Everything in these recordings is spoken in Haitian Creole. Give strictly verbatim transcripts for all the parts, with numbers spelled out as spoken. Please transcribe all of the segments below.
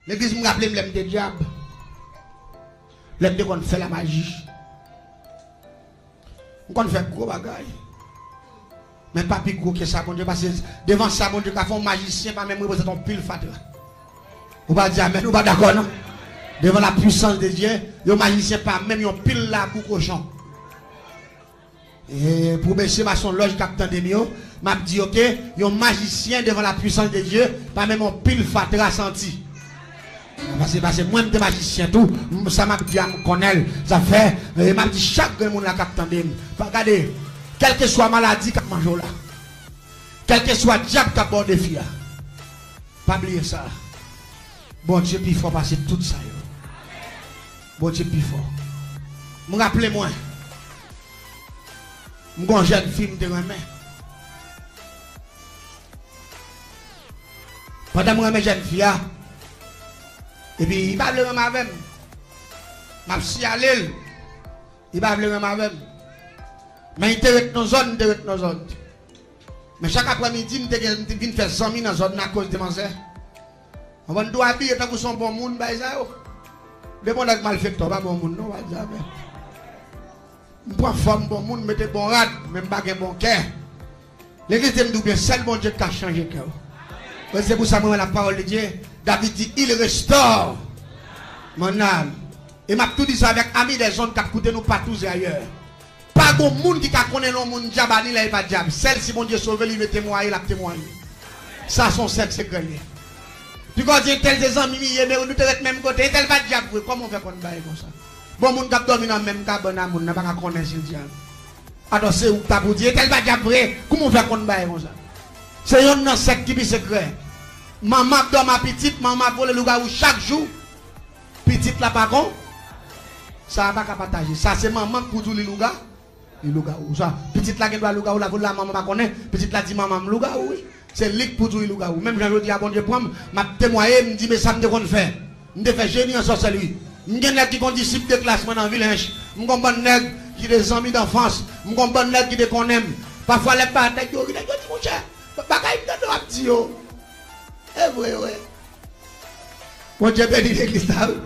Legliz, m raple m lè m te dyab. Lè m te konn fè lamaji. M konn fè gwo bagay. Men pa pi gwo ke sa Bondye, paske devan sa Bondye ka fè, yon majisyen pa menm reprezante yon pil fatra. Ou pa di amèn, ou pa dakò non. Devant la puissance de Dieu, yon majisyen pa menm yon pil labou kochon. E pou mesye masonlòj k ap tande m yo, m ap di yo ke yon majisyen devan la puissance de Dieu pa menm yon pil fatra santi. Paske, paske mwen m te majisyen tou, m- sa m ap di a m konnen l. Sa fè, e m ap di chak grenn moun la k ap tande m, pa gade, kèlkeswa maladi k ap manje w la, kèlkeswa dyab k ap ba w defi a, pa bliye sa. Bondye pi fò pase tout sa yo. Bondye pi fò. M raple mwen, m gon jèn fi m te renmen. Pandan m renmen jèn fi a, epi li pa vle renmen avè m. M ap siyale l, li pa vle renmen avè m. Men li te ret nan zòn, m te ret nan zòn. Men chak aprèmidi, m te gen, m te vin fè zanmi nan zòn nan akoz de manzè. Anvan n tou abiye tankou se yon bon moun, bay sa yo. De bon nèg malfektè, pa bon moun non, bay sa men. M pran fòm bon moun, mete bon rad, men m pa gen bon kè. Legliz di m di w byen, sèl Bondye k ka chanje kè w. Mwen, se pou sa mwen wè la parole de Dieu, David di, il restaure mon âme. E m ap tou di sa avèk ami des ondes k ap koute nou patou e ayè. Pa gon moun ki ka konnen lè yon moun dyab a ni lè li pa dyab. Sèl si Bondye sove li, li vle temwaye, l ap temwaye. Sa se yon sèl sekrè li ye. Piga w di entèl se zanmi m li ye, men nou te ret menm kote. Entèl pa dyab vre, kòman w fè konn bagay konsa? Bon, moun k ap dòmi nan menm kabann a moun nan pa ka konnen si l dyab. Atò, se ou k ta pou di entèl pa dyab vre, kòman w fè konn bagay konsa? Se yonn nan sèk ki pi sekrè. Manman ap dòmi a pitit, manman ap vole lougawou chak jou. Pitit la pa kon. Sa a pa ka pataje. Sa se manman k pou di w li louga, li lougawou. Sa, pitit la gen dwa lougawou, la vole la, manman pa konnen. Pitit la di manman m lougawou, wi. Se li k pou di w li lougawou. Menm jan jodi a Bondye pran m, m ap temwaye, m di men sa m te konn fè. M te fè jeni an sòsèlri. M gen nèg ki gon disip de klas mwen nan vil Ench. M gon bann nèg ki te zanmi danfans. M gon bann nèg ki te konnen m. Pafwa lè m pa nèg yo ri, nèg yo di monchè, bagay m tande w ap di yo. E vre, vre. Bondye beni legliz la, wi.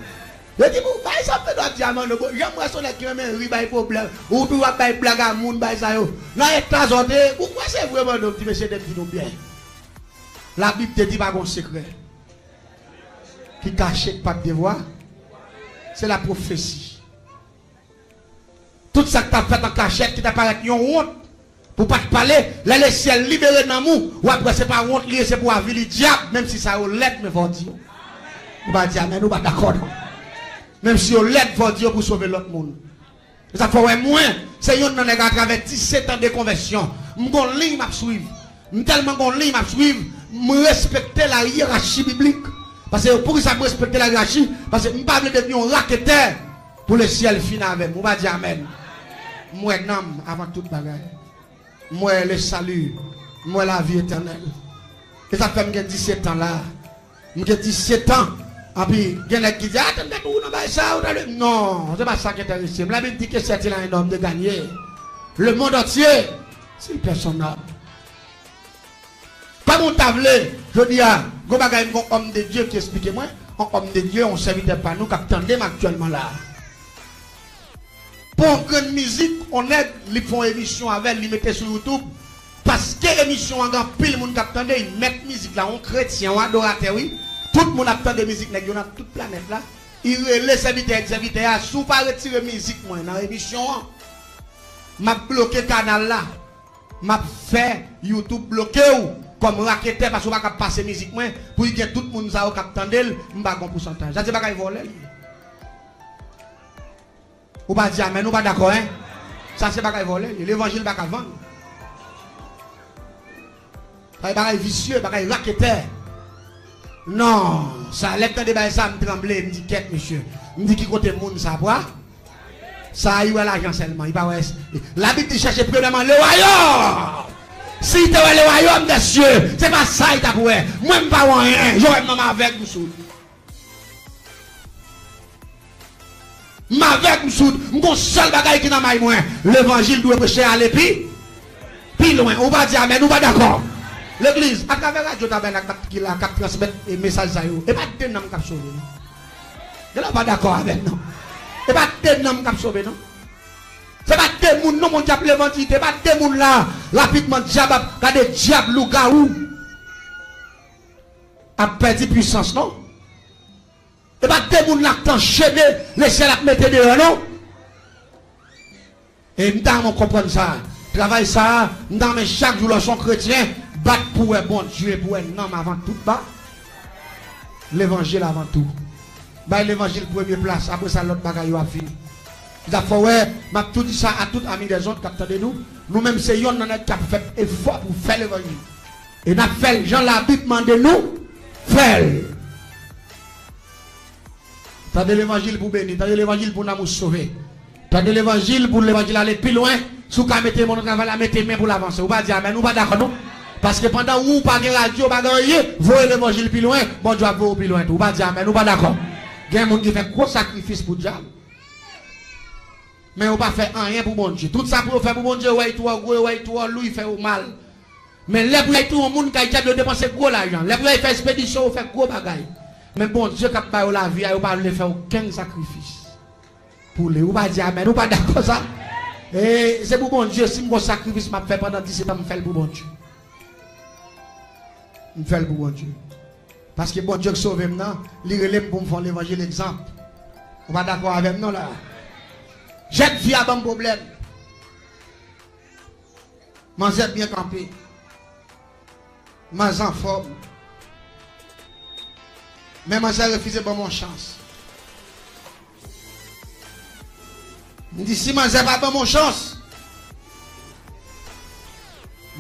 Yo di pou bay sa m te dwa di a Manno, bon, jan m wè se yon nèg ki renmen ri, bay pwoblèm. Ou tou w ap bay blag a moun, bay sa yo. Nan eta sa w te, ou kwè se vre Manno, m di mesye, de m di nou byen. Labib te di pa gon sekrè ki kache, k p ap devwa. Se la pwofesi. Tout sa k t ap fèt an kachèt, ki t ap parèt yon wont, pou w pa t pale, lè lesyèl libere nanm ou, w ap wè se pa wont li ye, se pou w avili dyab, menm si sa yo lèd, men fò w di yo. Ou pa di amèn, ou pa dakò non. Menm si yo lèd, fò w di yo pou w sove lòt moun. E sa fè w wè mwen, se yonn nan nèg atravè disèt an de konvèsyon. M gon liy m ap swiv. M tèlman gon liy m ap swiv, m respekte la yerachi biblik. Paske poukisa m respekte la yerachi? Paske m pa vle devni yon raketè pou lesyèl fini avè m. Ou pa di amèn. M wè nanm avan tout bagay. M wè le salut. M wè lavi etènèl. E sa fè m gen disèt an la. M gen disèt an. Anpi gen nèg ki di, "A, tande tou nan bagay sa, ou tande." Non, se pa sa ki enterese m. Labib di que cherche à un homme de gagner le monde entier s'il perd son âme. Kòman w ta vle, jodi a, gon bagay m gon òm de Dye ki esplike mwen, yon òm de Dye, yon sèvitè pa nou k ap tande m aktyèlman la. Pou yon grenn mizik, yon nèg, li fè yon emisyon avè l, li mete sou YouTube, paske emisyon an gen anpil moun k ap tande, li mèt mizik la, yon kretyen, yon adoratè, wi. Tout moun ap tande mizik nèg yo nan tout planèt la. Li rele sèvitè, li di sèvitè a, "Si w pa retire mizik mwen nan emisyon an, m ap bloke kanal la." M ap fè YouTube bloke w kòm raketè paske w pa ka pase mizik mwen pou l gen tout moun sa yo k ap tande l, m pa gon pousantaj. Sa se bagay vòlè li ye. Ou pa di amèn, ou pa dakò, en? Sa se bagay vòlè li ye. Levanjil pa ka vann. Sa se bagay visye, bagay raketè. Non, sa lè m tande bagay sa, m tranble, m di kèt mesye. M di ki kote moun sa pral? Sa a, li wè lajan sèlman, li pa wè. Labib di chèche premyèman le wayòm. Si li te wè le wayòm dè sye, se pa sa li t ap wè. Mwen, m pa wè anyen. Jan w wè m nan, m avèg, m soud. M avèg, m soud. M gon sèl bagay ki nan may mwen. Levanjil dwe preche ale pi, pi lwen. Ou pa di amèn, ou pa dakò. Legliz, atravè radyo Tabènak k ap, ki la, k ap transmèt, e, mesaj sa yo, e pa de nanm k ap sove, non. Gen lè w pa dakò avè m, non. E pa de nanm k ap sove, non. Se pa de moun, non, Bondye ap levanjil, e pa de moun la, rapidman, dyab ap, gade dyab, lougawou ap pèdi pwisans, non. E pa de moun la k t anchene, lesyèl ap mete deyò, non. E m ta renmen w konprann sa. Travay sa a, m ta renmen chak jou lè w se yon kretyen, bat pou w wè Bondye, pou w wè nanm avan tout ba-, levanjil avan tou. Bay levanjil premye plas, apre sa lòt bagay yo ap vini. M ta fè w wè, m ap tou di sa a tout ami dèzòd k ap tande nou. Nou menm se yonn nan nèg k ap fè efò pou fè levanjil. E n ap fè l jan Labib mande nou fè l. Tande levanjil pou beni, tande levanjil pou nanm ou sove. Tande levanjil pou levanjil ale pi lwen. Si w ka mete men w nan travay la, mete men pou l avanse. Ou pa di amèn, ou pa dakò non. Paske pandan ou pa gen radyo, pa gen anyen, voye levanjil pi lwen, Bondye ap voye w pi lwen tou. Ou pa di amèn, ou pa dakò. Gen moun ki fè gwo sakrifis pou dyab. Men yo pa fè anyen pou Bondye. Tout sa pou yo fè pou Bondye, yo wè l twò gwo, yo wè l twò lou, li fè yo mal. Men lè pou y al touye yon moun kay dyab, yo depanse gwo lajan. Lè pou y al fè espedisyon, yo fè gwo bagay. Men Bondye k ap ba yo lavi a, yo pa vle fè okenn sakrifis pou li. Ou pa di amèn, ou pa dakò sa? E se pou Bondye, si m gon sakrifis m ap fè pandan disèt an, m fè l pou Bondye. M fè l pou Bondye. Paske Bondye k sove m nan, li rele m pou m fè yon levanjil egzanp. Ou pa dakò avè m non la? Jèn fi a ban m pwoblèm. Manzè byen kanpe. Manzè anfòm. Men manzè refize ban m yon chans. M di, si manzè pa ban m yon chans,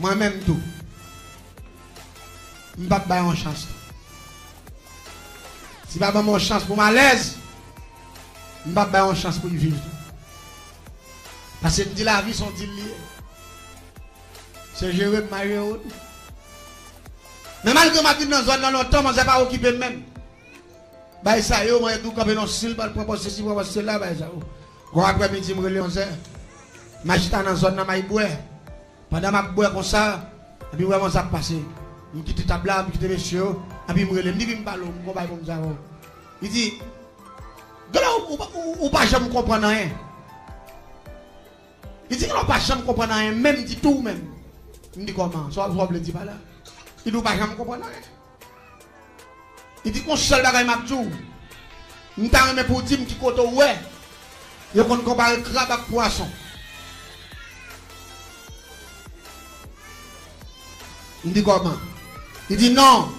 mwen menm tou, m p ap bay yon chans tou. Si pa ban m yon chans pou m alèz, m p ap bay yon chans pou l viv tou. Paske m di lavi se yon dil li ye. Se jere m, m a jere w tou. Men malgre m ap viv nan zòn nan lontan, manzè pa okipe m menm. Bay sa yo, mwen tou kanpe nan sil, pral pran pòs sesi, pran pòs sela, bay sa yo. Gon aprèmidi, m rele manzè. M a chita nan zòn nan, m a bwè. Pandan m ap bwè konsa, epi m wè manzè ap pase. M kite tab la, m kite mesye yo, epi m rele. M di, vin m pale w, m gon bagay pou m di avè w. Li di, gade w, ou, ou, ou pa janm konprann anyen. Li di, gade w, ou pa janm konprann anyen, menm ditou menm. M di, kòman? Sa w, sa w vle di pa la? Li di, ou pa janm konprann anyen. Li di, gon sèl bagay m ap di w. M ta renmen pou w di m ki kote w wè yo konn konpare krab ak pwason. M di, kòman? Li di, non.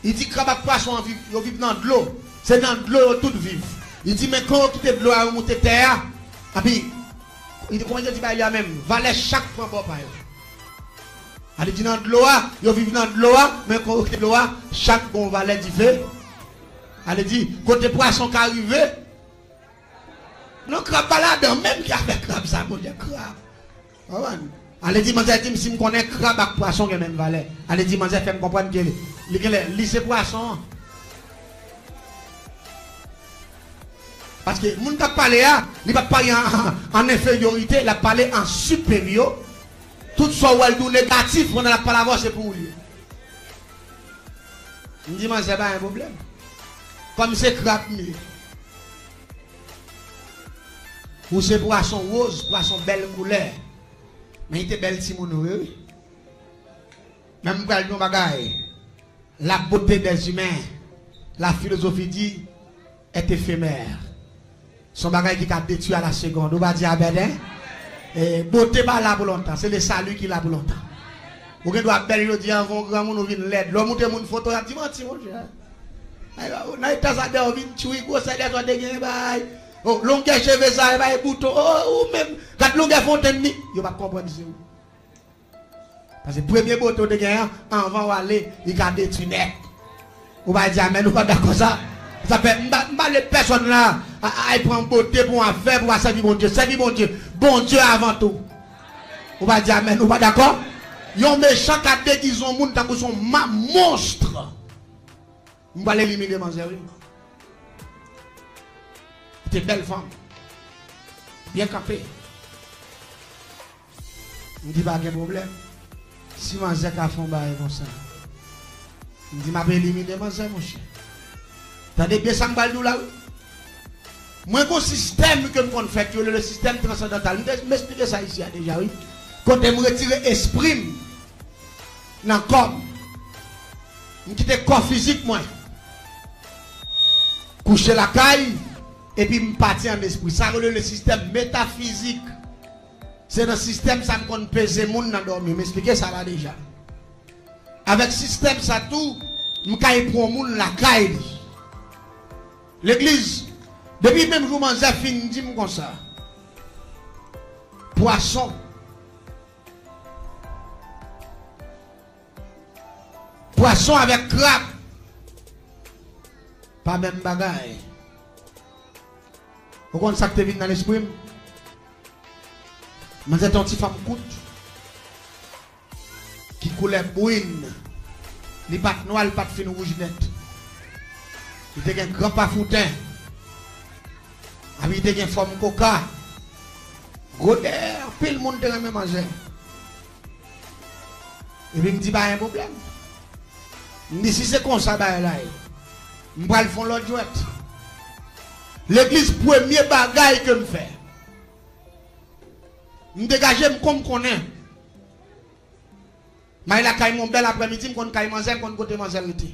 Li di, krab ak pwason an viv, yo viv nan dlo. Se nan dlo yo tout viv. Li di, men kan yo kite dlo a, yo moute tè a, epi, li di, kòman yo di bagay la menm? Valè chak pran bò pa yo. A li di nan dlo a, yo viv nan dlo a, men kote dlo a, chak gon valè dife. A li di, kote pwason ka rive, non, krab pa ladan, menm ki afè krab sa, Bondye, krab. Konprann? A li di, manzè di m si m konnen krab ak pwason gen menm valè. A li di, manzè fè m konprann ke li, li genlè, li se pwason an. Paske moun k ap pale a, li p ap pale an, an, an enferyorite, l ap pale an siperyo. Tout sa w wè l di w negatif, pandan l ap pale avè w, se pou ou l ye. M di, manzè, pa gen pwoblèm. Kòm se krab m ye. Ou se pwason woz, pwason bèl koulè. Men li te bèl timoun vre, wi. Men m pral di yon bagay. La beauté des humains, la philosophie dit, est éphémère. Se yon bagay ki ka detwi a la segonn. Ou pa di amèn, en? E, bote pa la pou lontan. Se le salut ki la pou lontan. Ou gen dwa bèl jodi a, anvan w granmoun, ou vin lèd. Lè w montre moun foto, y ap di, manti, monchè. Ay, nan eta sa dèyè w vin tchoui, gwosè dèyè sa w te gen, bay. O, longè cheve sa, bay bouton. O, ou menm, gad longè fontenn li. Yo p ap konprann se ou. Paske premye bote w te gen an, anvan w ale, li ka detwi nèt. Ou pa di amèn, ou pa dakò sa? Sa fè, m pa, m pa vle pèsonn la a, a, al pran bote pou yon afè, pou w pa sèvi Bondye. Sèvi Bondye. Bondye avan tou. Ou pa di amèn, ou pa dakò? Yon mechan ka degize yon moun tankou se yon ma-, monstr. M pral elimine manzè, wi. Li te bèl fanm. Byen kanpe. M di pa gen pwoblèm. Si manzè ka fè yon bagay konsa, m di m ap elimine manzè, monchè. Tande byen sa m pral di w la, wi. Mwen gon sistèm ke m konn fè, yo rele sistèm transandantal. M te, m esplike sa isi a deja, wi. Kote m retire espri m nan kò m. M kite kò fizik mwen. Kouche lakay, epi m pati an espri. Sa yo rele sistèm metafizik. Se nan sistèm sa m konn peze moun nan dòmi. M esplike sa la deja. Avèk sistèm sa tou, m kay pran moun lakay li. Legliz, depi menm jou manzè fin di m konsa, pwason, pwason avèk krab, pa menm bagay. Ou konn sa k te vin nan lespri m? Manzè te yon ti fanm kout, ki koulè brin. Li pa t nwa, li pa t fin wouj nèt. Li te gen gran pafouten. Epi li te gen fòm koka. Gwo dèyè, anpil moun te renmen manzè. Epi m di pa gen pwoblèm. M di si se konsa bagay la ye, m pral fè yon lòt jwèt. Legliz, premye bagay ke m fè, m degaje m kon m konnen. M al lakay mwen yon bèl aprèmidi, m konn kay manzè, m konn kote manzè rete.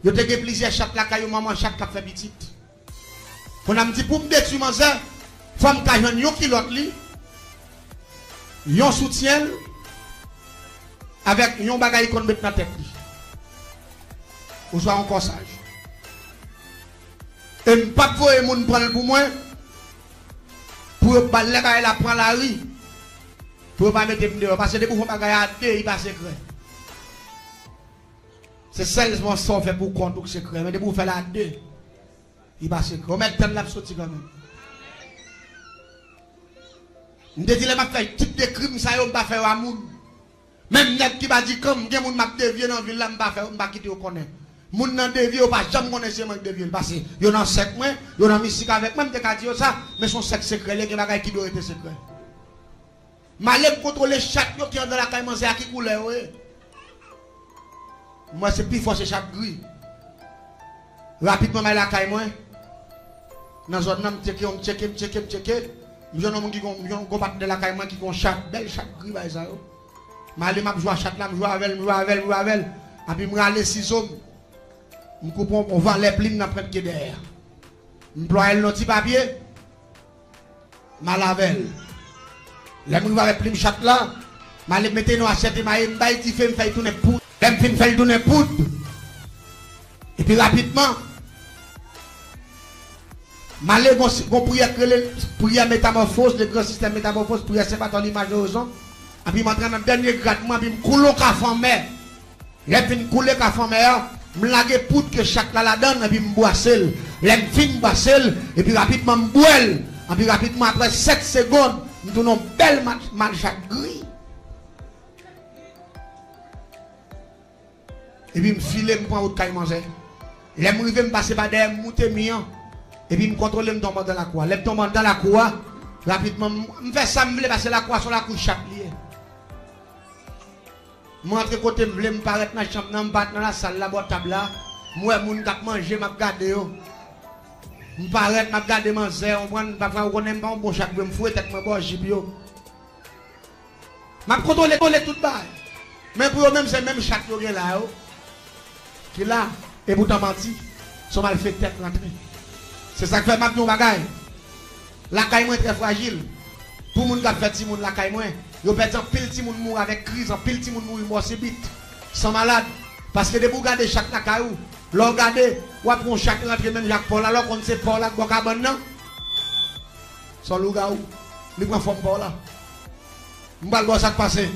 Yo te gen plizyè chat lakay yo, manman chat k ap fè pitit. Kounye a m di pou m detwi manzè, fò m ka jwenn yon kilòt li, yon soutyen l, avèk yon bagay li konn met nan tèt li. Oswa yon kòsaj. E m p ap voye moun pran l pou mwen, pou yo ba l lè bagay la pran lari, pou yo pa mete m deyò. Paske depi w fè yon bagay a de, li pa sekrè. Se sèlman sa w fè pou kont ou k sekrè. Men depi w fè l a de, li pa sekrè. Ou mèt tann l ap soti kanmenm. M te di lè m ap fè tip de krim sa yo, m pa fè yo a moun. Menm nèg ki badikan m, gen moun m ap devye nan vil la, m pa fè, m pa kite yo konnen. Moun nan devye, yo pa janm konnen se mwen k devye l. Paske yo nan sèk mwen, yo nan mistik avèk mwen, m te ka di yo sa, men se yon sèk sekrè, li gen bagay ki dwe rete sekrè. M ale m kontwole chat yo ki anndan lakay manzè a, ki koulè yo ye. M wè se pi fò se chat gri. Rapidman m al lakay mwen. Nan zòn nan, m tcheke, m tcheke, m tcheke, m tcheke. M jwenn yon moun ki gon, yon gon patnè lakay mwen ki gon chat, bèl chat gri bay sa yo. M ale, m ap jwe a chat la, m jwe avè l, m jwe avè l, m jwe avè l. Epi m rale sizo m. M koupe yon, yon valè plim nan prent ke dèyè. M plwaye l nan ti papye. M al avè l. Lè m rive avèk plim chat la, m ale mete nan asyèt e maye, m bay dife, m fè l tounen poud. Lè m fin fè l tounen poud, epi rapidman, m ale gon, gon priyè k rele priyè metamòfòz, le gran sistèm metamòfòz, priyè Sen Patòl, imaj de rezon. Epi m antre nan dènye grad mwen, epi m koule yon kafe anmè. Lè m fin koule kafe anmè a, m lage poud ke chat la ladan l, epi m bwase l. Lè m fin bwase l, epi rapidman m bwè l. Epi rapidman, apre sèt segonn, m tounen yon bèl mal, mal chat gri. Epi m file, m pran wout kay manzè. Lè m rive, m pase pa dèyè, m moute mi an. Epi m kontwole, m tonbe anndan lakou a. Lè m tonbe anndan lakou a, rapidman, m, m fè sa m vle, paske lakou a se yon lakou chat li ye. M rantre kote m vle, m parèt nan chanm nan, m parèt nan lasal la, bò tab la. M wè moun k ap manje, m ap gade yo. M parèt, m ap gade manzè, w konprann, pafwa ou konnen m pa yon bon chat vre, m foure tèt mwen bò jip yo. M ap kontwole, kontwole tout bagay. Men pou yo menm, se menm chat yo gen la yo. Ki la, e poutan manti, se yon malfektè k rantre. Se sa k fè m ap di yon bagay. Lakay mwen trè frajil. Pou moun k ap fè timoun lakay mwen, yo pèdi anpil timoun mouri avèk kriz, anpil timoun mouri mò sibit, san malad. Paske depi w gade chat lakay ou, lè w gade, w ap wè yon chat rantre menm jan ak pa w la, lè w konn se pa w la k bò kabann nan. Se yon lougawou. Li pran fòm pa w la. M pral ba w sa k pase.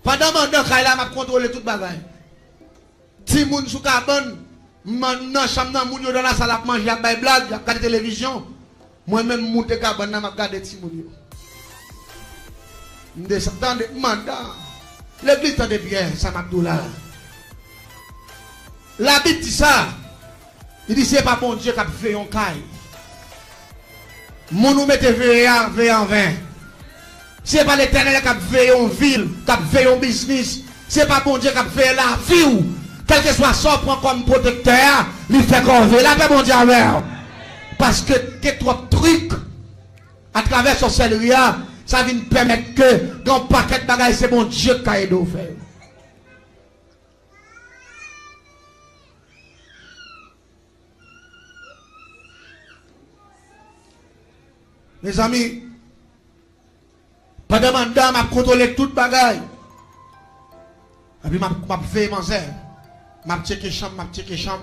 Pandan m anndan kay la, m ap kontwole tout bagay. Timoun sou kabann, m nan chanm nan, moun yo nan lasal ap manje, ap bay blag, ap gade televizyon. Mwen menm, m moute kabann nan, m ap gade timoun yo. M desann, tande, m anndan. Legliz, tande byen sa m ap di w la. Labib di sa. Li di se pa Bondye k ap veye yon kay. Moun ou mete veye a, veye anven. Se pa Letènèl k ap veye yon vil, k ap veye yon biznis. Se pa Bondye k ap veye lavi w. Kèlkeswa sa w pran kòm pwotektè a, li fè kòve. Lapè Bondye avè w. Paske gen twòp trik atravè sòsèlri a, sa vin pèmèt ke gen yon pakèt bagay se Bondye k ka ede w fè yo. Mezanmi, pandan m anndan, m ap kontwole tout bagay. Epi m ap, m ap veye manzè. M ap tcheke chanm, m ap tcheke chanm.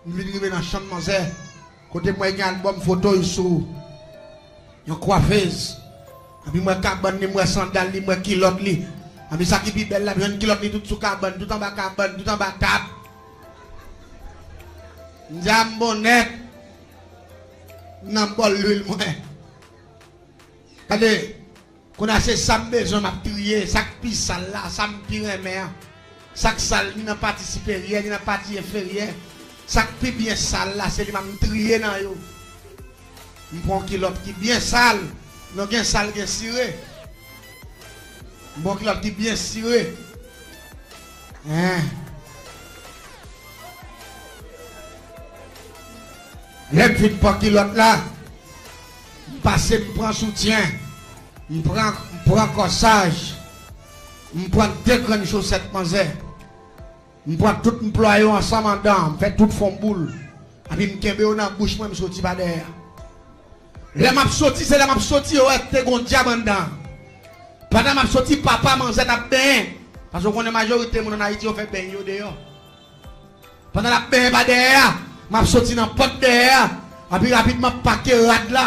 M vin rive nan chanm manzè. Kote m wè gen albòm foto l sou yon kwafez. Epi m wè kabann li, m wè sandal li, m wè kilòt li. Epi sa ki pi bèl la, m jwenn kilòt li tout sou kabann, tout anba kabann, tout anba tab. M di a m bon nèt. M nan bòl lwil mwen. Gade, kounye a se sa m bezwen, m ap triye. Sa k pi sal la, sa m pi renmen an. Sa k sal, ni nan pati siperyè, ni nan pati enferyè. Sa k pi byen sal la, se li m ap triye nan yo. M pran kilòt ki byen sal. Non, gen sal, gen sire. M pran kilòt ki byen sire. Hein. Lè m fin pran kilòt la, m pase, m pran soutyen, m pran, m pran kòsaj, m pran de grenn chosèt manzè, m pran tout, m plwaye yo ansanm anndan, m fè tout fè yon boul. Epi m kenbe yo nan bouch mwen, m soti pa dèyè a. Lè m ap soti, se lè m ap soti, yo wè te gon dyab anndan. Pandan m ap soti, papa manzè t ap benyen. Paske w konnen majorite moun ann Ayiti, yo fè beny yo deyò. Pandan l ap benyen pa dèyè a, m ap soti nan pòt dèyè a, epi rapidman pake rad la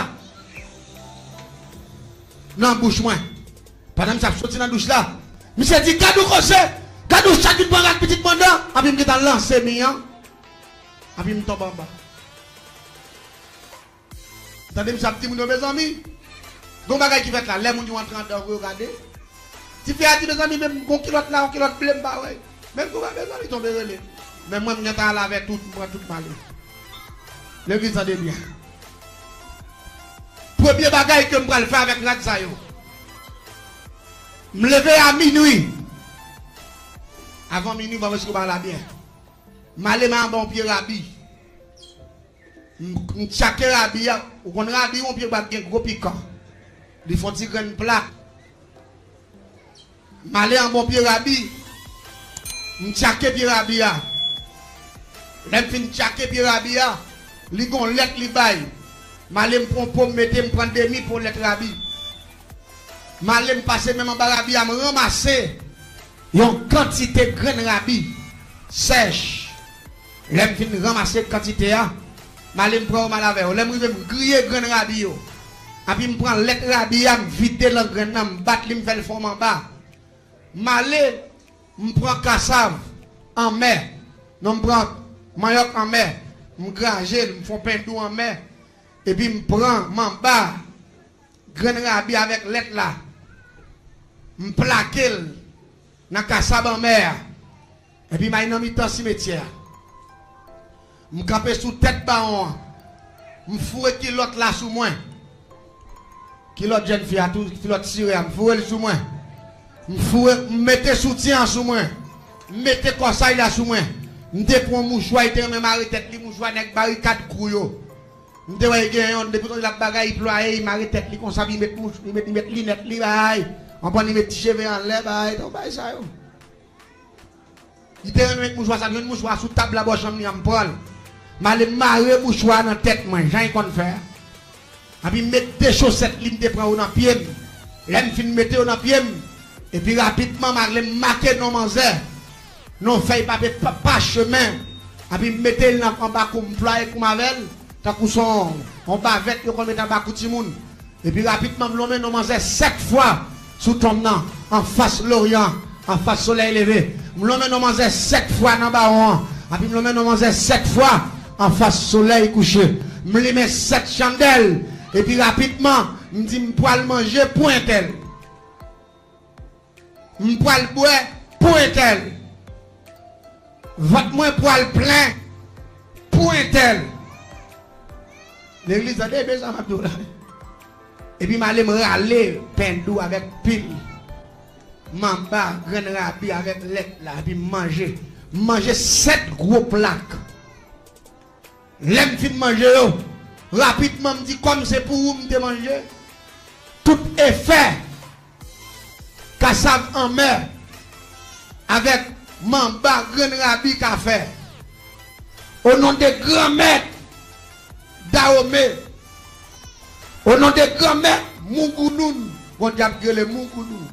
nan bouch mwen. Pandan misye ap soti nan douch la, misye di, "Gad yon koze! Gad yon chat vin pran rad pitit mandan!" Epi m gentan lanse mi an, epi m tonbe anba. Tande misye ap di moun yo, mezanmi, gon bagay ki fèt la, lè moun yo antre anndan, yo gade. Tifi a di, mezanmi, menm gon kilòt la, yon kilòt ble m pa wè. Menm kou pa bezwen li tonbe rele. Men mwen, m gentan al avè tout, m pran tout m ale. Legliz, tande byen. Premye bagay ke m pral fè avèk rad sa yo, m leve a minwi. Avan minwi, m ap esplike w bagay la byen. M ale, m al anba yon pye rabi. M, m tchake rabi a. Ou konn rabi, yon pye bwa k gen gwo pikan. Li fè yon ti grenn plat. M ale anba yon pye rabi. M tchake pye rabi a. Lè m fin tchake pye rabi a, li gon lèt li bay. M ale, m pran po, m mete, m pran demi po lèt rabi. M ale, m pase men m anba rabi a, m ranmase yon kantite grenn rabi sèch. Lè m fin ranmase kantite a, m ale, m pran yo, m al avè yo. Lè m rive, m griye grenn rabi yo. Epi m pran lèt rabi a, m vide nan grenn nan, m bat li, m fè l fon anba. M ale, m pran kasav anmè. Non, m pran manyòk anmè. M graje l, m fè yon pen dou anmè. Epi m pran manba grenn rabi avèk lèt la. M plake l nan kasav anmè a. Epi m al nan mitan simetyè a. M kanpe sou tèt bawon an. M foure kilòt la sou mwen. Kilòt jèn fi a tou, kilòt sire a, m foure l sou mwen. M foure, m mete soutyen an sou mwen. M mete kòsaj la sou mwen. M te pran mouchwa, li te renmen mare tèt li, mouchwa nèg Barikad Kwou yo. M te wè l gen yon, depi w tande l ap bagay, li plwaye, li mare tèt li konsa, li met mouch-, li met, li met linèt li, bay. Anpwen li met ti cheve anlè, bay, tout bagay sa yo. Li te renmen met mouchwa sa, jwenn mouchwa sou tab la bò chanm li an, m pran l. M ale m mare mouchwa a nan tèt mwen, jan li konn fè a. Epi m met de chosèt li m te pran yo nan pye m. Lè m fin mete yo nan pye m, epi rapidman m ale m make non manzè, non fèy papye pa, pachemen. Epi m mete l nan, anba kou m, plwaye kou m avè l, tankou se yon, yon bavèt yo konn mete anba kou timoun. Epi rapidman, m lonmen non manzè sèt fwa sou tonm nan, anfas loryan, anfas solèy leve. M lonmen non manzè sèt fwa nan bawon an. Epi m lonmen non manzè sèt fwa anfas solèy kouche. M limen sèt chandèl. Epi rapidman, m di, "M pral manje pou entèl." M pral bwè pou entèl. Vant mwen pral plen pou entèl. Legliz, tande byen sa m ap di w la. Epi m ale m rale pen dou avèk pim, manba, grenn rabi avèk lèt la, epi m manje. M manje sèt gwo plak. Lè m fin manje yo, rapidman m di kòm se pou ou m te manje, tout efè kasav anmè avèk manba grenn rabi ka fè. O non de Granmèt Dawome, o non de Granmèt Mougounoun, gon dyab ki rele Mougounoun.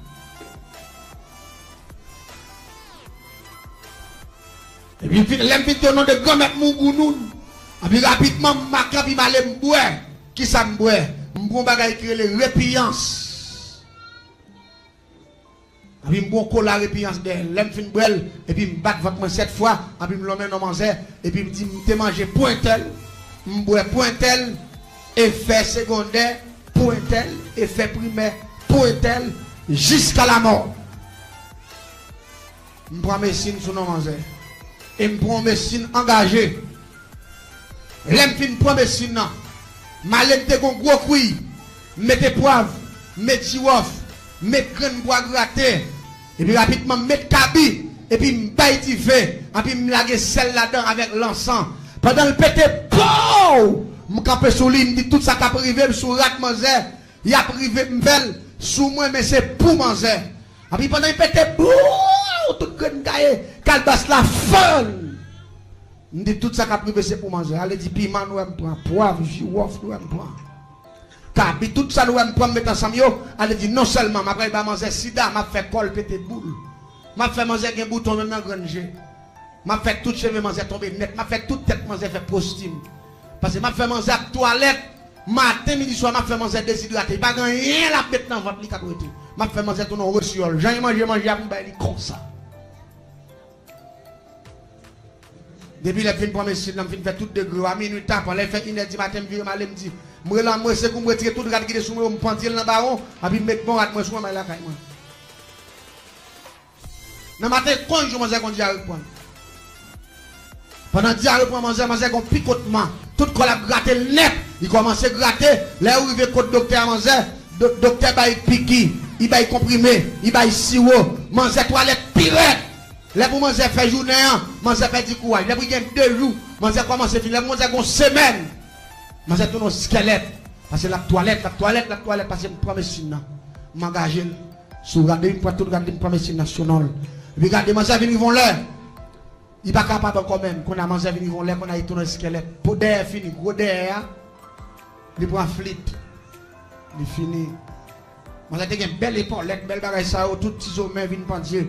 Epi vin, lè m vin di o non de Granmèt Mougounoun, epi rapidman m makanp, m ale m bwè. Kisa m bwè? M bwè yon bagay ki rele repiyans. Epi m bwè yon kola repiyans dèyè l. Lè m fin bwè l, epi m bat vant mwen sèt fwa, epi m lonmen non manzè, epi m di m te manje pou entèl, m bwè pou entèl, efè segondè pou entèl, efè primè pou entèl, jiska lamò. M pran mesin sou non manzè. E m pran yon mesin angaje. Lè m fin pran mesin nan, m ale m te gon gwo kwi, m mete pwav, m met jiwòf, m met grenn bwa grate, epi rapidman m met kabi, epi m bay dife, epi m lage sèl ladan avèk lansan. Pandan l pete, pow! M kanpe sou li, m di tout sa k ap rive m sou rad manzè, y ap rive m fè l sou mwen, men se pou manzè. Epi pandan y pete, bouw, tout grenn gaye, kalbas la fann. M di tout sa k ap rive se pou manzè. Ale di piman nou wè m pran, pwav, jiwòf nou wè m pran. Kabi, tout sa nou wè m pran, m met ansanm yo, ale di non sèlman m ap al ba manzè sida, m ap fè kò l pete boul. M ap fè manzè gen bouton menm nan grenn je. M ap fè tout cheve manzè tonbe nèt. M ap fè tout tèt manzè fè postim. Paske m ap fè manzè ap twalèt. Maten, midi, swa, m ap fè manzè dezidrate. Li pa gen anyen l ap met nan vant li k ap rete. M ap fè manzè tounen yon resiyòl. Jan li manje manje a, m bay li konsa. Depi lè m fin pran mesin nan, m fin fè tout degre yo. A minwi tapan, lè l fè inè di maten, m vire m ale, m di, m rele anmwe sekou, m retire tout rad ki te sou mwen yo, m pandye l nan bawon, epi m met bon rad mwen sou mwen, m al lakay mwen. Nan maten, konj jou manzè gon dyare pran. Pandan dyare pran manzè, manzè gon pikotman. Tout kò l ap grate l nèt. Li kòmanse grate. Lè yo rive kot doktè a manzè, do- doktè bay piki, li bay konprime, li bay siwo. Manzè twalèt pi rèd. Lè pou manzè fè jounen an, manzè pèdi kouraj. Lè pou gen de jou, manzè kòmanse fini. Lè pou manzè gon semèn, manzè tounen yon skèlèt. Paske l ap twalèt, l ap twalèt, l ap twalèt, paske m pran mesin nan. M angaje l. Sou rad li, m pran tout rad li, m pran mesin nan sou non l. Epi gade, manzè vin rive yon lè. Li pa kapab ankò menm. Kounye a manzè vin rive yon lè, kounye a li tounen eskèlèt. Po dèyè fini, gwo dèyè a, li pran flit. Li fini. Manzè te gen bèl epòlèt, bèl bagay sa yo, tout ti zo men vin pandye.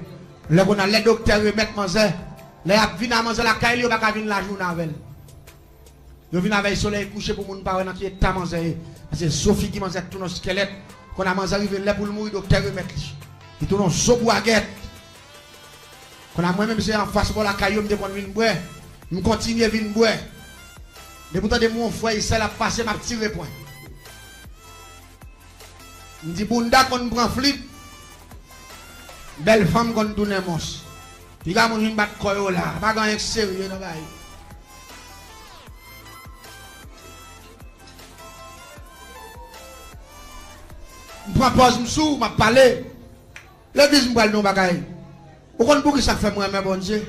Lè kounye a, lè doktè remèt manzè, lè y ap vin a manzè lakay li, yo pa ka vin lajounen avè l. Yo vin avè l solèy kouche pou moun pa wè nan ki eta manzè ye. Paske zo figi manzè tounen eskèlèt. Kounye a manzè rive lè pou l mouri, doktè remèt li. Li tounen yon zo bwagèt. Kounye a mwen menm se anfas bò lakay yo m te konn vin bwè. M kontinye vin bwè. Depi w tande m wè yon frè e sè l ap pase, m ap tire pwen. M di bounda konn pran flit, bèl fanm konn tounen mons. Piga moun vin bat kò yo la, pa gen anyen k serye nan bagay. M pran pòz m sou, m ap pale. Legliz m pral di yon bagay. Ou konn poukisa k fè m renmen Bondye?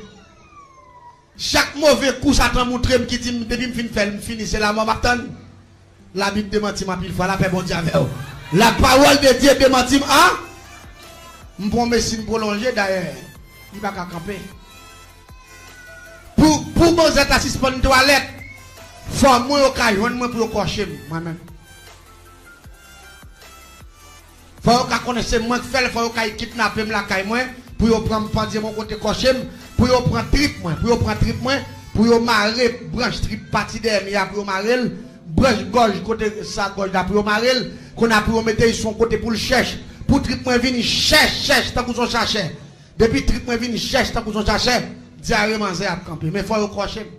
Chak move kou Satan moutre m ki di m depi m fin fè l, m fini, se lamò m ap tann. Labib demanti m anpil fwa, lapè Bondye avè w. La parole de Dieu demanti m, a? M pran yon mesin pwolonje, dayè, li pa ka kanpe. Pou, pou manzè ta sispann twalèt, fò mwen yo ka jwenn mwen pou yo kòche m, mwen menm. Fò yo ka konnen se mwen k fè l, fò yo ka kidnape m lakay mwen, pou yo pran m pandye m yon kote kòche m, pou yo pran trip mwen, pou yo pran trip mwen, pou yo mare branch trip pati dèyè m ya, pou yo mare l, branch gòj kote sa gòj la, pou yo mare l, kounye a pou yo mete l sou yon kote pou l chèch, pou trip mwen vin chèch, chèch, tankou s on chachè. Depi trip mwen vin chèch, tankou s on chachè, dyare manzè ap kanpe. Men fò yo kòche m.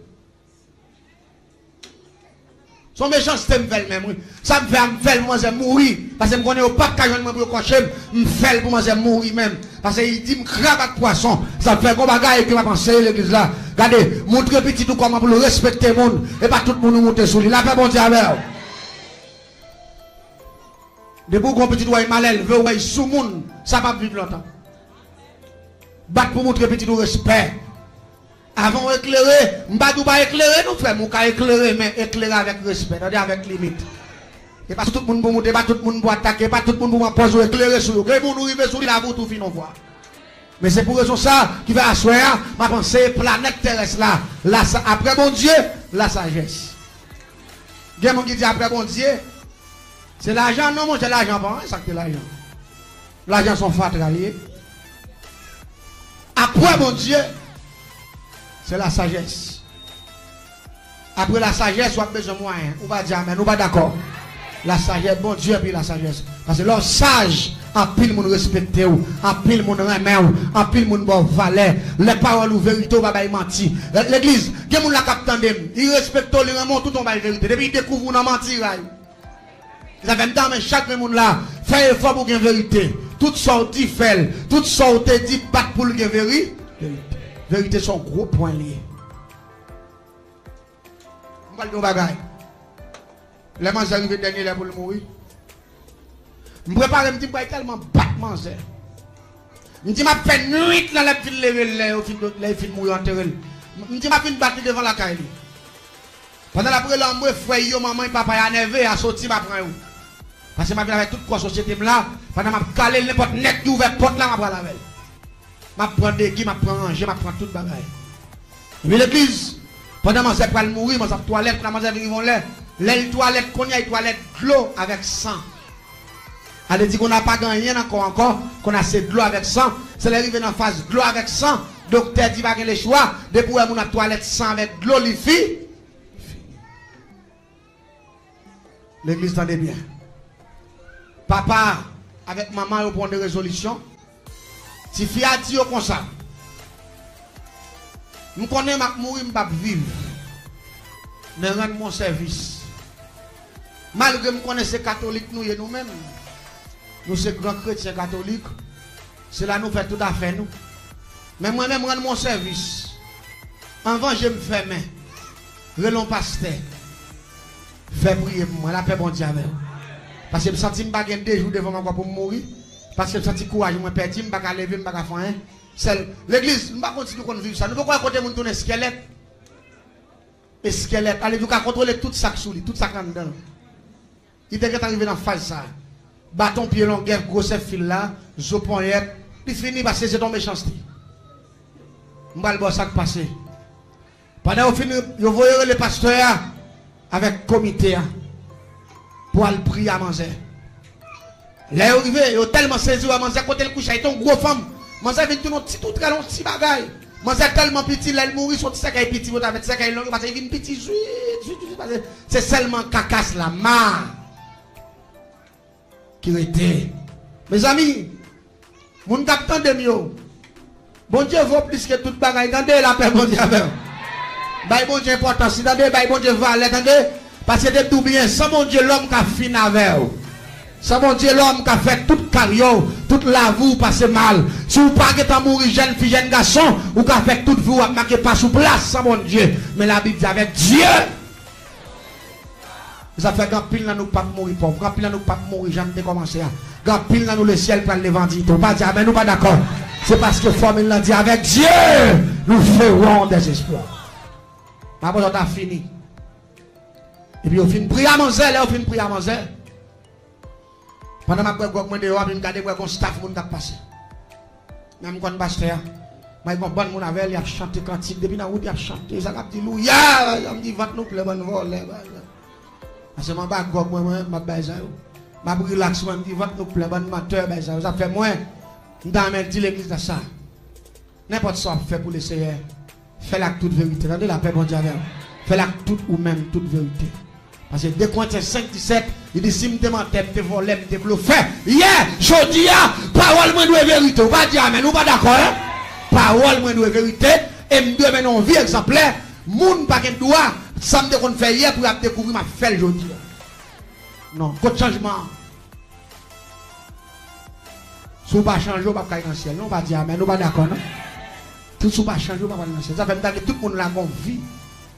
Se yon mechanste m fè l menm, wi. Sa m fè a, m fè l pou manzè mouri. Paske m konnen yo p ap ka jwenn mwen pou yo kòche m. M fè l pou manzè mouri menm. Paske li di m krab ak pwason. Sa fè gon bagay ke m ap anseye legliz la. Gade, moutre pitit ou kòman pou l respekte moun. E pa tout moun ou moute sou li. Lapè Bondye avè w. Depi w gen yon pitit ou wè l malelve, ou wè l soumoun, sa p ap viv lontan. Bat pou montre pitit ou respè. Avan w eklere, m pa di w pa eklere non frè m, ou ka eklere, men eklere avèk respè, tande, avèk limit. E pa tout moun pou moute, e pa tout moun pou atake, e pa tout moun pou pran pòz ou eklere sou yo. Gen moun ou rive sou li, lavi w tou fini yon fwa. Men se pou rezon sa ki fè aswè a, m ap anseye planèt terès la, la sa, apre Bondye, lasajès. Gen moun ki di apre Bondye, se lajan. Non, monchè, lajan pa anyen, sa k te lajan. Lajan se yon fatra li ye. Apre Bondye, se lasajès. Apre lasajès, w ap bezwen mwayen. Ou pa di amèn, ou pa dakò. Lasajès, Bondye epi lasajès. Paske lè w saj, anpil moun respekte w, anpil moun renmen w, anpil moun ba w valè. Lè pawòl ou verite, ou pa bay manti. Legliz, gen moun la k ap tande m, li respekte w, li renmen w, toutan w bay verite. Depi li dekouvri w nan manti, li rayi w. Sa fè m ta renmen chak grenn moun la fè efò pou gen verite. Tout sa w di, fè l. Tout sa w te di, bat pou l gen veri-, verite. Verite se yon gwo pwen li ye. M pral di yon bagay. Lè manzè rive dènye lè pou l mouri, m prepare, m di m pral tèlman bat manzè. M di m ap fè nwit lan lè m fin leve l, lè yo fin, lè yo fin mouri, yo antere l. M di m ap vin bat li devan lakay li. Pandan l ap rele anmwe, frè yo, manman y, papa y a nève, a soti, m a pran yo. Paske m a vin avèk tout kò sosyete m la, pandan m ap kale l, nenpòt nèg ki ouvè pòt la, m a pral avè l. M ap pran degi, m ap pran ranje, m ap pran tout bagay. Epi legliz, pandan manzè pral mouri, manzè ap twalèt, kounye a manzè vin rive yon lè, lè l twalèt, kounye a l twalèt dlo avèk san. Ale di kounye a pa gen anyen nan kò ankò, kounye a se dlo avèk san. Se lè rive nan faz dlo avèk san, doktè di pa gen lechwa, depi w wè moun ap twalèt san avèk dlo, li fi-, fini. Legliz, tande byen. Papa avèk manman yo pran de rezolisyon. Tifi a di yo konsa, m konnen m ap mouri, m p ap viv, men rann mwen sèvis. Malgre m konnen se katolik nou ye nou menm, nou se gran kretyen katolik, se la nou fè tout afè nou. Men mwen menm, rann mwen sèvis. Anvan je m fèmen, rele yon pastè. Fè priye pou mwen, lapè Bondye avè w. Paske m santi m pa gen de jou devan m ankò pou m mouri. Paske m santi kouraj mwen pèdi, m pa ka leve, m pa ka fè anyen. Sèl, legliz, m pa konn si nou konn viv sa. Nou poko wè kote moun tounen eskèlèt? Eskèlèt, ale di w ka kontwole tout sa k sou li, tout sa k anndan l. Li te gentan rive nan faz sa. Baton pye longè, gwosè fil la, zo ponyèt, li fini paske se t on mechanste. M pral ba w sa k pase. Pandan yo fin, yo voye rele pastè a avèk komite a pou al priye a manzè. Lè yo rive, yo tèlman sezi wè manzè kote l kouche a, li te yon gwo fanm. Manzè vin tounen yon ti toutrèl, yon ti bagay. Manzè tèlman piti, lè l mouri, se yon ti sèkèy piti yo t avè, ti sèkèy long yo, paske li vin piti, zwit, zwit, zwit, paske se sèlman kakas la, ma ki rete. Mezanmi, moun k ap tande m yo, Bondye vo plis ke tout bagay, tande, lapè Bondye avè w. Bay Bondye enpòtans li, tande, bay Bondye valè, tande. Paske te di w byen, san Bondye, lòm ka fin avè w. San Bondye, lòm ka fè tout karyè w, tout lavi w pase mal. Si w pa gentan mouri jèn fi, jèn gason, ou ka fè tout vi w ap make pa sou plas san Bondye. Men Labib di, avèk Dye, Sa fè gen anpil nan nou k p ap mouri pòv, gen anpil nan nou k p ap mouri jan n te kòmanse a. Gen anpil nan nou lesyèl pral devan diyite. Ou pa di amèn, ou pa dakò. Se paske fòmil lan di, avec Dieu, nous ferons des exploits. Apre sa, w ta fini. Epi yo fin priye a manzè, lè yo fin priye a manzè, pandan m ap bwè gwòg mwen deyò a, epi m gade m wè gon staf moun k ap pase. Men m konn pastè a. Mwen gon bann moun avè l, y ap chante kantik. Depi nan wout, y ap chante. Sa k ap di, louya! M di, vant nou plen, bann vòlè. Paske m anba gwòg mwen, mwen, m ap bay sa yo. M ap rilaks, mwen, m di, vant nou plen, bann mantè, bay sa yo. Sa fè mwen, m ta renmen di legliz la sa. Nenpòt sa w ap fè pou Leseyè, fè l ak tout verite. Tande, lapè Bondye avè w. Fè l ak tout ou menm, tout verite. Paske de Korentyen senk disèt, li di, si m te mantè, m te vòlè, m te blofè, yè, jodi a, pawòl mwen dwe verite. Ou pa di amèn, ou pa dakò, en? Pawòl mwen dwe verite, e m dwe mennen yon vi egzanplè. Moun pa gen dwa, sa m te konn fè yè pou y ap dekouvri m ap fè l jodi a. Non, kot chanjman an? Si w pa chanje, w p ap ka al nan syèl, non, w pa di amèn, ou pa dakò, non. Tout si w pa chanje, w p ap al nan syèl. Sa fè m ta vle tout moun la gen yon vi,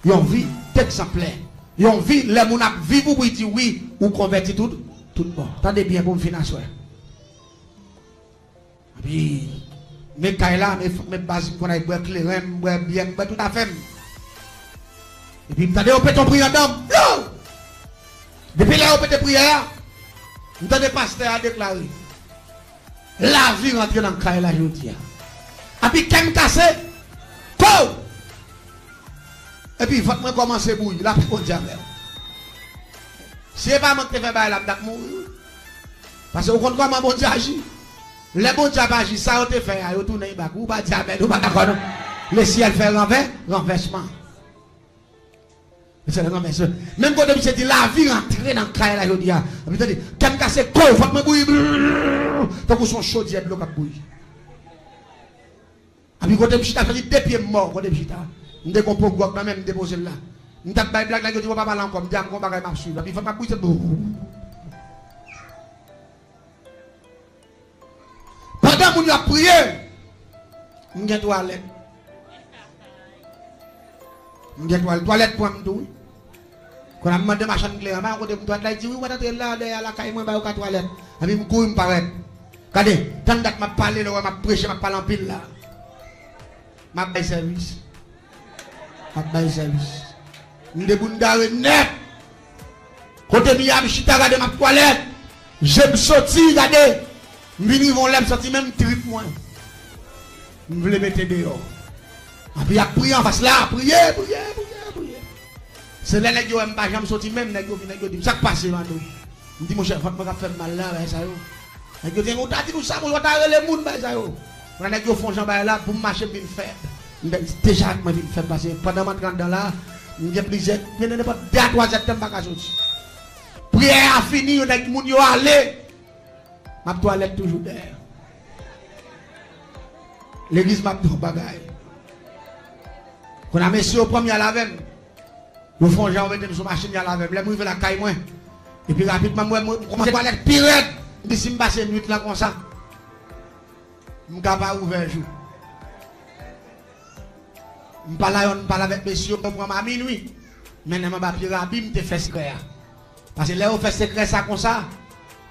yon vi degzanplè. Yon vi, lè moun ap viv ou pou y di wi, ou konvèti tout, tout bò. Tande byen pou m fin aswè. Epi, men kay la, men, men baz m konn al bwè kleren, m bwè byè, m bwè tout afè m. Epi m tande yo pete yon priyè andan m. Blow! Depi lè yo pete priyè a, m tande pastè a deklare, lavi rantre nan kay la jodi a. Epi kè m kase, ko! Epi vant mwen kòmanse bouyi, lapè Bondye avè w. Si e pa mwen ki te fè bagay la, m t ap mouri wi. Paske ou konn kòman Bondye aji. Lè Bondye ap aji, sa yo te fè a, yo tounen bak. Ou pa di amèn, ou pa dakò non. Le syèl fè ranvè, ranvèsman. Se ranvèsman. Menm kote misye di lavi rantre nan kay la jodi a. Epi tande, kè m kase, ko, vant mwen bouyi, brrr, tankou se yon chodyè dlo k ap bouyi. Epi kote m chita, sa di de pye m mò kote m chita. M te gon po gwòg nan men m, m depoze l la. M t ap bay blag, nèg yo di, "Bon, pa pale ankò." M di, "A, m gon bagay m ap swiv." Epi fòk m ap bouyi tèt. Pandan moun yo ap priye, m gen twalèt. M gen twal-, twalèt pran m tou, wi. Kounye a m mande machann kleren, "Ba yon kote pou m twalèt la?" Li di, "Wi, ou pa t antre la, dèyè lakay mwen, ba yo ka twalèt." Epi m kouri, m parèt. Gade, tann dat m ap pale, lè w wè m ap preche, m ap pale anpil la. M ap bay sèvis. M ap bay sèvis. M deboundare nèt. Kote m ye a, m chita, gade, m ap twalèt. Je m soti, gade. M vin rive yon lè, m santi menm trip mwen m vle mete deyò. Epi y ap priye anfas la, priye, priye, priye, priye. Se lè nèg yo wè m pa janm soti menm, nèg yo vin, nèg yo di m, "Sa k pase, Mano?" M di, "Monchè, vant mwen k ap fè m mal la, bagay sa yo." Nèg yo di, "Ou ta di nou sa, monchè, ou ta rele moun, bagay sa yo." Kounye a nèg yo fè yon jan bagay la, pou m mache, m vin fèb. M deja mwen vin fèb, paske pandan m antre anndan la, m gen plizyè, gen nenpòt de a twa zèdtan m pa ka soti. Priyè a fini, yo nèg moun yo ale. M ap twalèt toujou dèyè. Legliz, m ap di yon bagay. Kounye a mesye yo pran m, y al avè m. Yo fè yon jan, yo mete m sou machin, y al avè m. Lè m rive lakay mwen, epi rapidman, m wè, m kòmanse twalèt pi rèd. M di, "Si m pase nwit lan konsa, m ka pa ouvè jou." M pale a yonn, m pale avèk mesye yo, yo pran m a minwi. Mennen m anba pye rabi, m te fè sekrè a. Paske lè yo fè sekrè sa konsa,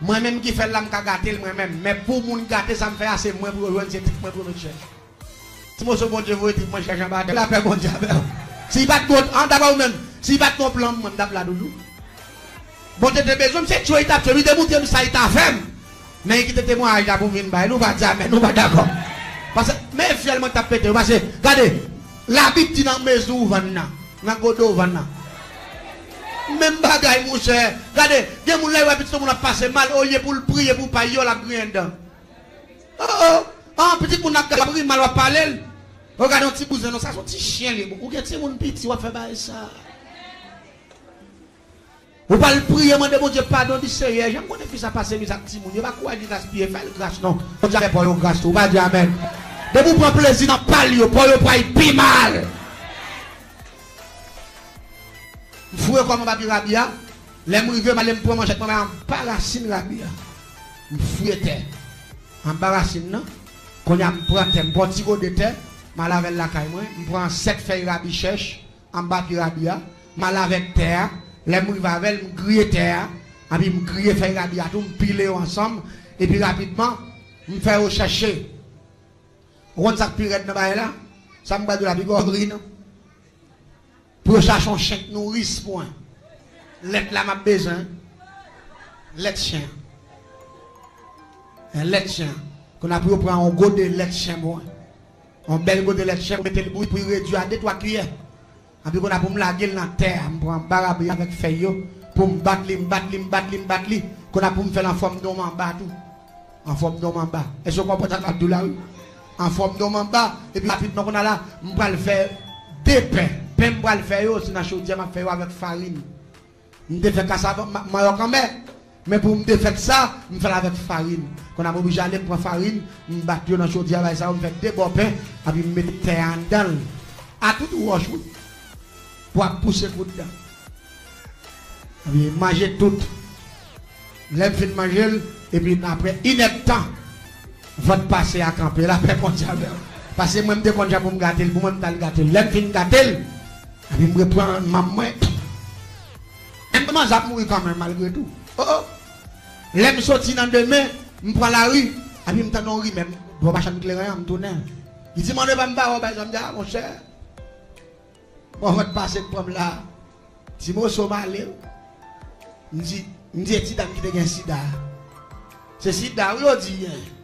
mwen menm ki fè l la, m ka gate l mwen menm. Men pou moun gate sa m fè a, se mwen pou yo jwenn, se trip mwen pou yo met chèch. Ti moso Bondye voye trip mwen chèch anba tè, lapè Bondye avè w. Si l pa t gon, an, dakò ou menm, si l pa t gon plan, mwen, m t ap la toujou. Bondye te bezwen m, se tchwe li t ap tchwe m, li te montre m sa li ta fè m. Men li kite temwayaj la pou m vin bay. Nou pa di amèn, nou pa dakò. Paske, men fyèl mwen k t ap pete yo. Paske, gade, Labib di nan mezi ou vann nan, nan gode ou vann nan. Menm bagay, monchè. Gade, gen moun lè yo wè pitit yon moun ap pase mal, olye pou l priye pou pa l, l ap griyen dan. Oh, oh. Ah, pitit moun ap gade, ap ri mal, w ap pale l. Ou gade yon ti bouzen, non, sa se yon ti chen li. Ou gen timoun piti, w ap fè bagay sa. Ou pral priye, mande Bondye padon, di, "Seyè, jan m konnen fi sa pase mizè ak timoun yo, pa kouraj li gaspiye, fè l gras non." Bondye ap fè pa w yo gras tou, ou pa di amèn. Depi w pran plezi nan pa l yo, pa w yo pral pi mal. M foure kò m anba pye rabi a. Lè m rive, m ale m pran manchèt mwen, m al anba rasin rabi a. M fouye tè anba rasin nan. Kounye a, m pran tè, m pran ti gode tè, m al avè l lakay mwen. M pran sèt fèy rabi chèch anba pye rabi a, m al avèk tè a. Lè m rive avè l, m griye tè a, epi m griye fèy rabi a tou, m pile yo ansanm, epi rapidman, m fè yo chèche. Ou konn sa k pi rèd nan bagay la? Sa m pral di w la, pi gwo ri non. Pou yo chache yon chen k nouris pou mwen. Lèt la m ap bezwen. Lèt chen an. Lèt chen an. Kounye a pou yo pran yon gode lèt chen pou mwen. Yon bèl gode lèt chen pou mete l bouyi pou l redui a de twa kiyè. Epi kounye a pou m lage l nan tè a, m pran anba rabi avèk fèy yo, pou m bat li, m bat li, m bat li, m bat li. Kounye a pou m fè l an fòm de yon manba tou. An fòm de yon manba. Èske w konprann sa m ap di w la, wi? An fòm de yon manba, epi rapidman kounye a la, m pral fè de pen. Pen m pral fè yo, se nan chodyè m ap fè yo avèk farin. M te fè kasav, ma-, manyòk anmè. Men pou m defèt sa, m fè l avèk farin. Kounye a m oblije ale, m pran farin, m bat yo nan chodyè a, bay sa yo, m fè de bò pen, epi m mete tè a anndan l. A tout wòch, wi. Pou ap pouse kout dan. Epi manje tout. Lè m fin manje l, epi apre inèdtan, vant pase a kanpe, lapè Bondye avè w. Paske mwen, m te konn jan pou m gate l, pou mwen, m t al gate l. Lè m fin gate l, epi m reprann manm mwen. Menm manzè ap mouri kanmenm, malgre tou. Oh, oh. Lè m soti nan demen, m pran lari, epi m tande yon rimè, m bò machann kleren an, m tounen. Li di, "Mande pa m ba w," bay zam, m di, "A, monchè." Bon, mwen pase k pran m la. Ti moso m ale. M di, m di, "E ti dam ki te gen sida a?" "Se sida, wi, yo di, en."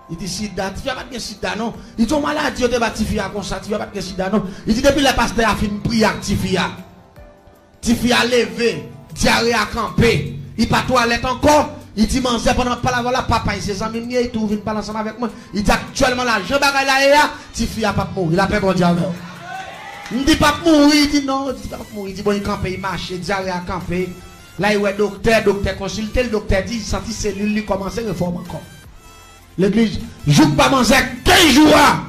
Li di, "Sida? Tifi a pa t gen sida, non." Li di, "Yon maladi yo te ba tifi a konsa, tifi a pa t gen sida, non." Li di, "Depi lè pastè a fin priye ak tifi a, tifi a leve, dyare a kanpe, li pa twalèt ankò." Li di, "Manzè, pandan m ap pale avè w la, papa, se zanmi m ye, li tou vin pale ansanm avèk mwen." Li di, "Aktyèlman la, jan bagay la ye a, tifi a p ap mouri, lapè Bondye avè w." M di, "P ap mouri?" Li di, "Non," li di, "P ap mouri." Li di, "Bon, li kanpe, li mache, dyare a kanpe." La, li wè doktè, doktè konsilte l, doktè di, li santi selil li kòmanse refòm ankò. Legliz, jouk ba manzè kenz jou a,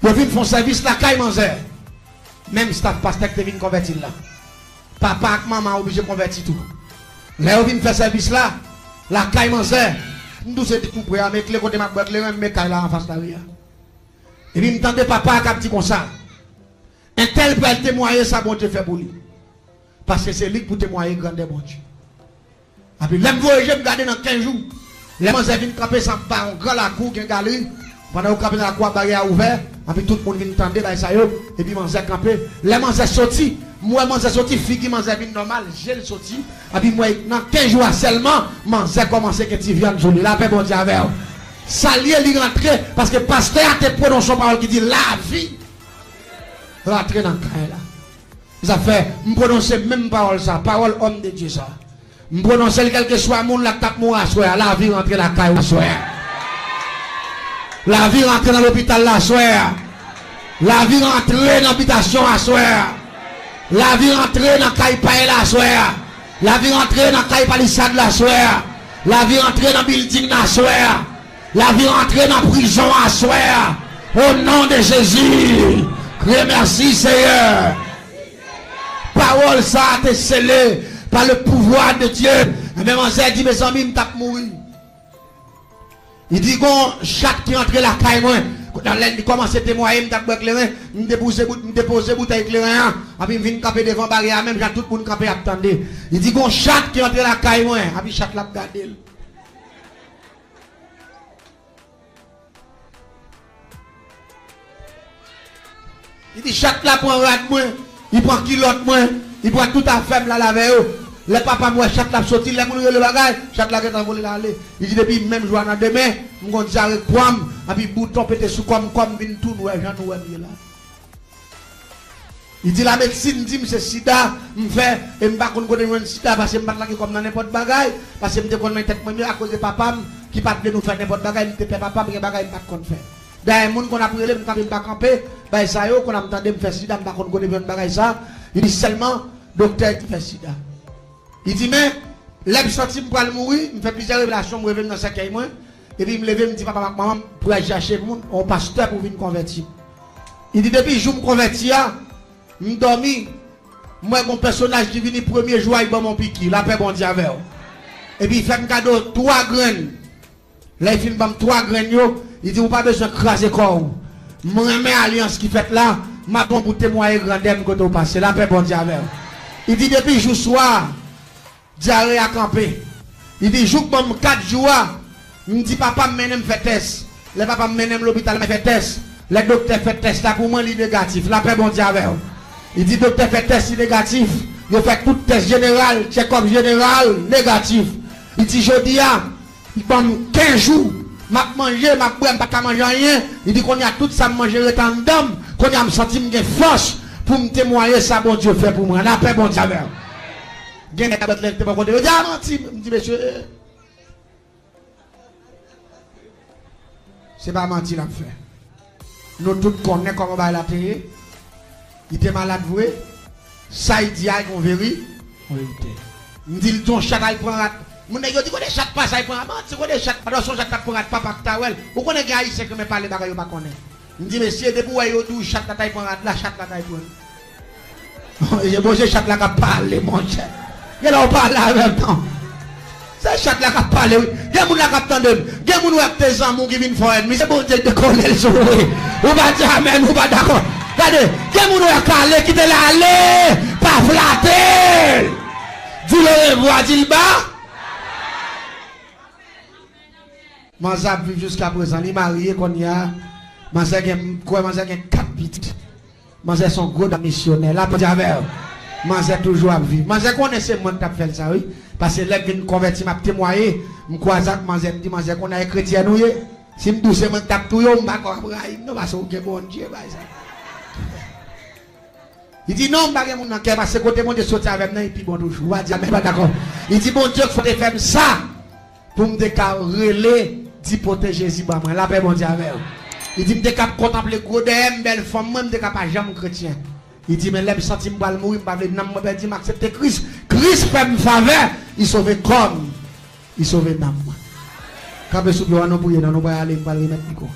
yo vin fè yon sèvis lakay manzè. Menm staf pastè ki te vin konvèti l la. Papa ak manman oblije konvèti tou. Lè yo vin fè sèvis la, lakay manzè, m tou se tou pre a, men kle kote m ap bwè kleren, m men kay la anfas lari a. Epi m tande papa a k ap di konsa, "Entèl pral temwaye sa Bondye fè pou li. Paske se li k pou temwaye grandè Bondye." Epi lè m voye je m gade nan kenz jou, lè manzè vin kanpe sa anba yon gran lakou, gen galri, pandan yo kanpe nan lakou a, bagay a ouvè, epi tout moun vin tande bagay sa yo, epi manzè kanpe. Lè manzè soti, m wè manzè soti, figi manzè vin nòmal, je l soti, epi m wè nan kenz jou a sèlman, manzè kòmanse gen ti vyann sou li. Lapè Bondye avè w. Sa l ye, li rantre, paske pastè a te pwononse yon pawòl ki di, "Lavi rantre nan kay la." Sa fè, m pwononse menm pawòl sa, pawòl òm de Dye sa. M pwononse l kèlkeswa moun la k t ap mouri aswè a, lavi rantre lakay ou aswè a. Lavi rantre nan lopital la aswè a. Lavi rantre nan bitasyon aswè a. Lavi rantre nan kay pay la aswè a. Lavi rantre nan kay palisad la aswè a. Lavi rantre nan bilding la aswè a. Lavi rantre nan prizon aswè a. O non de Jezi. Kriye mèsi, Seyè. Pawòl sa a te sele pa le pouvwa de Dye. Enben, manzè di, "Mezanmi, m t ap mouri." Li di, "Gon chat ki antre lakay mwen." Kounye a, lè li kòmanse temwaye, m t ap bwè kleren, m depoze bout-, m depoze boutèy kleren an, epi m vin kanpe devan baryè a, menm jan tout moun kanpe ap tande. Li di, "Gon chat ki antre lakay mwen," epi chat la ap gade l. Li di, "Chat la pran rad mwen, li pran kilòt mwen, li pran tout afè m l al avè yo." Lè papa m wè chat la ap soti, lè moun rele bagay, chat la gentan vole l ale. Li di, "Depi menm jou a nan demen, m gon dyare k pran m, epi bouton pete sou kò m, kò m vin tou nwè jan nou wè m ye la." Li di, "Lamedsin di m se sida m fè, e m pa konn kote m jwenn sida, paske m pa t lage kò m nan nenpòt bagay, paske m te konn nan tèt mwen mye akoz de papa m ki pa t vle nou fè nenpòt bagay, m te pè papa m, gen bagay m pa t konn fè." Dayè, moun konn ap rele m kanpe, m pa kanpe, bay sa yo, konn ap tande m fè sida, m pa konn kote m jwenn bagay sa. Li di sèlman, doktè di fè sida. Li di, "Men, lè m santi m pral mouri, m fè plizyè revelasyon, m reve m nan sèkèy mwen, epi m leve, m di papa m ak manman m, pou y al chache moun, yon pastè pou vin konvèti m." Li di, "Depi jou m konvèti a, m dòmi, m wè gon pèsonaj ki vini premye jou a, li ban m yon piki, lapè Bondye avè w. Epi l fè m kado twa grenn." Lè l fin ban m twa grenn yo, li di, "Ou pa bezwen kraze kò w. M renmen alyans ki fèt la, m ap pran pou temwaye grandè m kote w pase, lapè Bondye avè w." Li di, "Depi jou swa a, dyare a kanpe." Li di, "Jouk ban m kat jou a, m di papa m mennen m fè tès. Lè papa m mennen m lopital, mwen fè tès. Lè doktè fè tès la pou mwen, li negatif, lapè Bondye avè w." Li di, "Doktè fè tès, li negatif. Yo fè tout tès jeneral, tchèkòp jeneral, negatif." Li di, "Jodi a, li ban m kenz jou, m ap manje, m ap bwè, m pa ka manje anyen." Li di, "Kounye a, tout sa m manje ret anndan m. Kounye a, m santi m gen fòs pou m temwaye sa Bondye fè pou mwen." Lapè Bondye avè w. Gen nèg k ap bat lè te bò kote yo di, "A, manti." M di, "Mesye, se pa manti l ap fè. Nou tout konnen kòman bagay la te ye. Li te malad vre. Sa l di a, gon veri-, verite." M di l, "Di yon chat al pran rad." Moun nèg yo di, "Kote chat pase al pran rad?" Manti, kote chat, pandan se yon chat t ap pran rad, papa k ta wè l. Ou konnen gen Ayisyen k renmen pale bagay yo pa konnen. M di, "Mesye, depi w wè yo di w chat la t al pran rad la, chat la t al pran." Monchè, monchè, chat la k ap pale, monchè. Gen lè w pale avè m, non. Se chat la k ap pale, wi. Gen moun la k ap tande m. Gen moun wè k te zanmi w ki vin fè w ènmi. Se Bondye k dekole l sou ou, wi. Ou pa di amèn, ou pa dakò. Gade, gen moun wè k ale, kite l ale. Pa flate l. Di l orevwa, di l ba. Manzè ap viv jiska prezan. Li marye kounye a. Manzè gen, m kwè manzè gen kat pitit. Manzè se yon gwo dam misyonè. Lapè Bondye avè w. Manzè toujou ap viv. Manzè konnen se mwen ki t ap fè l sa, wi. Paske lè m vin konvèti, m ap temwaye. M kwaze ak manzè, m di, "Manzè, konnen e kretyèn ou ye? Si m di w se mwen ki t ap touye w, m pa kwè w ap rayi m, non, paske w gen Bondye, bay sa." Li di, "Non, m pa gen moun nan kè, paske kote Bondye soti avè m nan, li pi bon toujou." Ou pa di amèn, pa dakò. Li di, "Bondye k fè te fè m sa, pou m te ka rele, di pote Jezi ban mwen." Lapè Bondye avè w. Li di, "M te ka ap kontanple gwo dèyè m, bèl fòm mwen, m te ka pa janm kretyen." Li di, "Men lè m santi m pral mouri, m pa vle nanm mwen pèdi, m aksepte Kris. Kris fè m favè, li sove kò m, li sove nanm mwen." Kanpe sou pye w, ann nou priye, non, nou pral ale, m pral remèt mikwo.